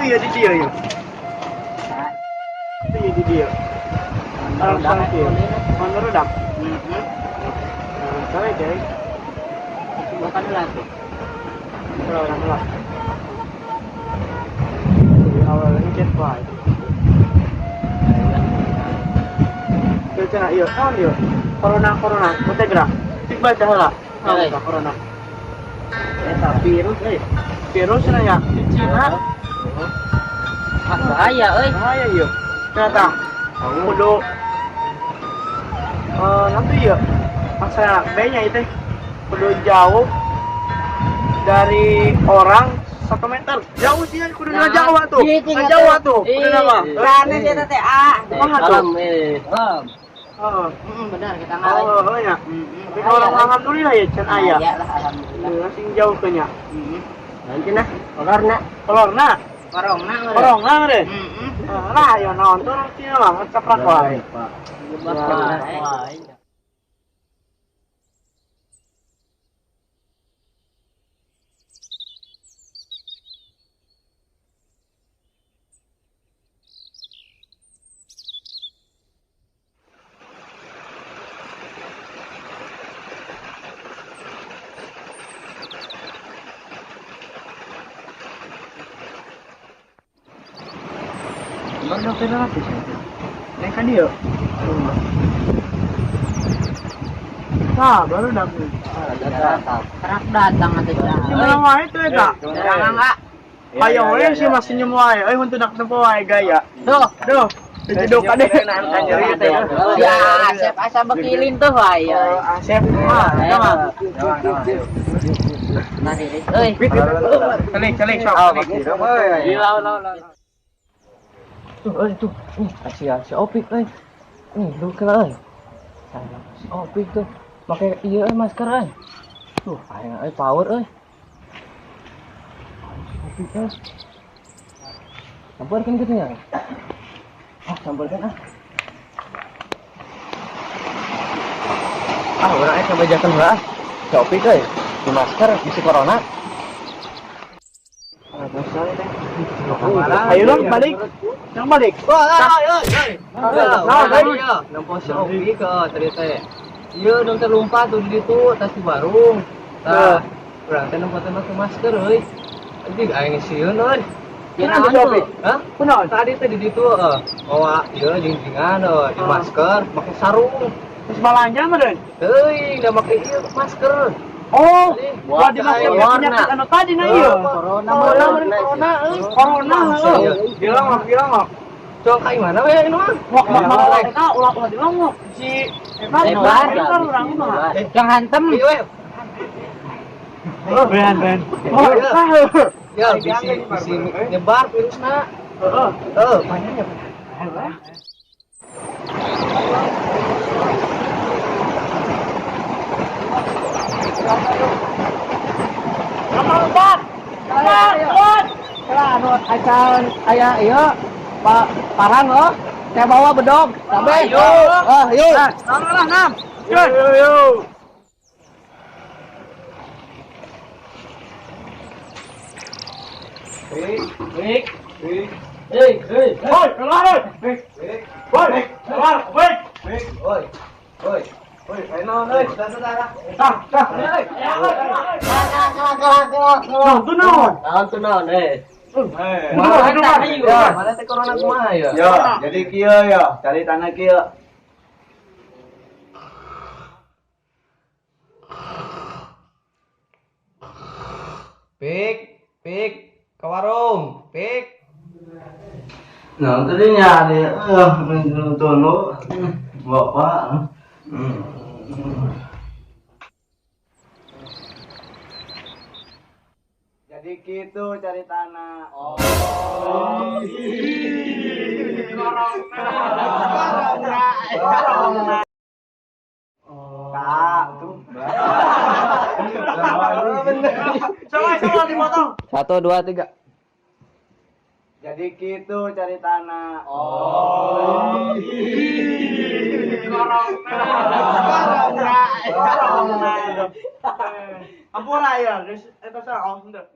ya di dieu ya. Itu ya di dieu. Orang sana kieu. Mana redak? Heeh. Nah, salah deh. Bukan lah tuh. Kalau orang lah. Jadi awalnya chat wae. Ieu cenah ieu, naon ieu? Corona corona, teh gerak. Cik baca heula. Naon tah corona? Eta virus euy. Virus cenah ya di Cina. Ah, bahaya euy. Bahaya ieu. Ternyata kudu nanti ya masa B-nya itu kudu jauh dari orang 1 meter. Jauh sih kudu Nah, jauh tuh. gitu, Jauh tuh, kudu nama. Rane sih teh ah. Kumaha tuh? Heeh. Heeh. Benar kita ngalah. Oh, heeh nya. Tapi kalau orang alhamdulillah ya can aya. Ya lah alhamdulillah. Sing jauh ke nya. Heeh. Nanti nah, kolorna. Kolorna, Corona. corona deh. Heeh. Lah ayo naon tuh orang Cina mah ceprak wae. Wae. Baru 300 ya. Naik kan dia. Nah, baru dapet. Truk datang atuh. Gimana wae tuh eta? Jangan enggak. Ayo we sih masih senyum wae. Euy huntu dak tempo wae gaya. Tuh. Duh, dijeduk kade. Ya, Asep asa bekilin tuh wae. Oh, Asep mah, eta mah. Mari euy. Celik, celik sok. Celik. Tuh, euy, tuh. Nih, kasihan si Opik euy. Nih, lu kena euy. Sayang si Opik tuh. Pakai ieu euy masker euy. Tuh, aing euy power euy. Si Opik euy. Sampeurkeun kitu nya. Ah, sampeurkeun ah. Ah, urang euy kabejakeun heula ah. Si Opik euy, di masker bisi corona. Ayo dong balik. Yang balik. Nah, balik. Nempo si Opik ke tadi teh. Ieu dong teh lompat tuh di ditu tas di warung. Tah, urang teh nempo teh make masker euy. Anjing aing sieun euy. Kunaon si Opik? Hah? Kunaon? Tadi teh di ditu mawa ieu jingjingan di masker, make sarung. Terus balanja mah deun. Teuing da make ieu masker. Oh, wah di masker Corona. penyakit anu tadi na ieu. Corona Corona, corona euy. Corona heuh. Bilang mah, bilang mah. Coba ka mana we ini mah? Wah, mah mah eta ulah ulah di mah si Evan, Lebar. Evan urang mah. Yang hantem. Ieu we. Ben, ben. Oh, heuh. Ya bisi bisi nyebar virusna. Heeh. Heuh, banyaknya. Lompat, lompat. Lompat. Lah anu acan aya ieu Pak parang oh. Saya bawa bedog, kabeh. Ayo. Ah, yuk. Nah, lah, nam. Yo yo yo. Hei, hei, hei. Oi, keluar, oi. Oi, keluar, oi. Oi. Oi. Oi, ayo naon euy? Dah dah dah. Tah, tah. Nah, tuh naon? Naon tuh naon eh. Kumaha, kumaha? Ya, mana teh corona kumaha ya? Yo, jadi kieu yo, cari tanah kieu. Pik, pik, ke warung, pik. Nah, tadi nyari, tunu, bapak. Jadi gitu cari tanah. Oh. Corona. Corona. Kak, tuh. Coba, coba dipotong. 1 2 3. Jadi gitu cari tanah. Oh. Corona. Corona. Ampura ya, geus eta salah. Oh, henteu.